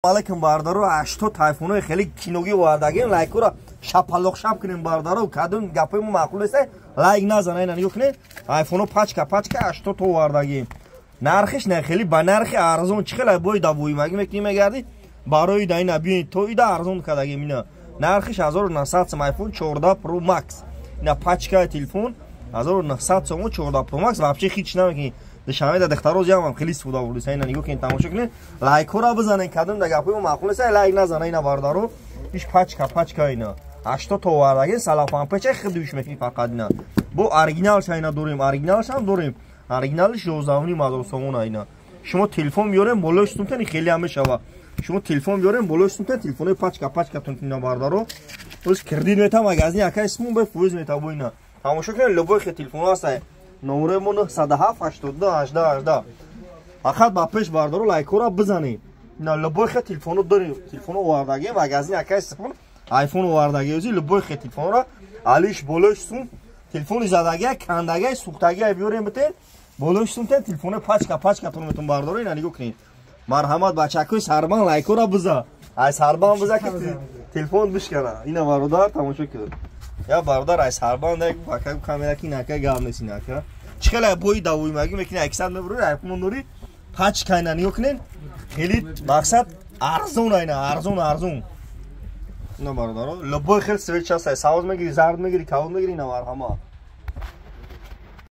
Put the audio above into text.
Алейкум, бародаро. 80 тайфунҳои хеле киногӣ овардагем. Лайкҳоро шапалоқ шап кунем, бародаро. Кадом гапои мо маъқул нест, лайк назана. Ина нигоҳ кунед, айфонҳо пачка пачка 80 то овардагем. Нархиш не, хеле ба нархи арзон. Чӣ хеле бои давоимагӣ мекунӣ, мегардӣ барои да. Ина биёед, то ида арзон кардагем. Ина нархиш 1900 сом, айфон 14 Pro Max. Ина пачкаи телефон 1900 сом, 14 Pro Max. Вообще хич намекунӣ. Душанбе да духтаро ҷамъам хеле истифода бурдиса. Ина нигоҳ кунед, тамошо кунед, лайкҳоро бизанед. Кадом да гапҳои мо маъқул нест, лайк назана. Ина, бародаро, иш пачка пачка ина 80 то овардагем. Салафанпеча хидуш мекунӣ фақат. Ина бо оригиналша ина дорем, оригиналшам дорем. Оригиналш 11,5 ҳазор сомона. Ина шумо телефон биёрем, болои сумтани хеле ҳам мешава. Шумо телефон биёрем, болои сумтан телефонои пачка пачкатон. Ина, бародаро, оз кредит мета магазин акай сумон бе фоиз мета. Бо ина тамошо кунед, любой хе телефон ҳаста. Номерои мо 907 82 18 18. Фақат ба пеш, бародаро, лайкҳоро бизанед. Ина любой хе телефоно дорем, телефоно овардагем магазин акай сифон, айфон овардаги. Ози любой хе телефонро алиш болои сум, телефони задагия, кандагия, сӯхтагия биёрем, битен, болои сумтен телефоно пачка пачкатон метон, бародаро. Ина нигоҳ кунед, марҳамат, бачакҳои сарбан, лайкҳоро биза, ай сарбан биза, ки телефон бишкана. Ина, бародар, тамошо кун. Я бародар ай сарбан бака камера ки нака гап нест. Инака чӣ хеле бои давоимагӣ мекунӣ, аксар мебурӣ, айфон дорӣ, пачка. Ина нигоҳ кунед, хеле мақсад арзон, айна арзон, арзон. Ина, бародаро, любой хел свеч аст, савз мегири, зард мегири, кабуд мегири. Ина, марҳамат.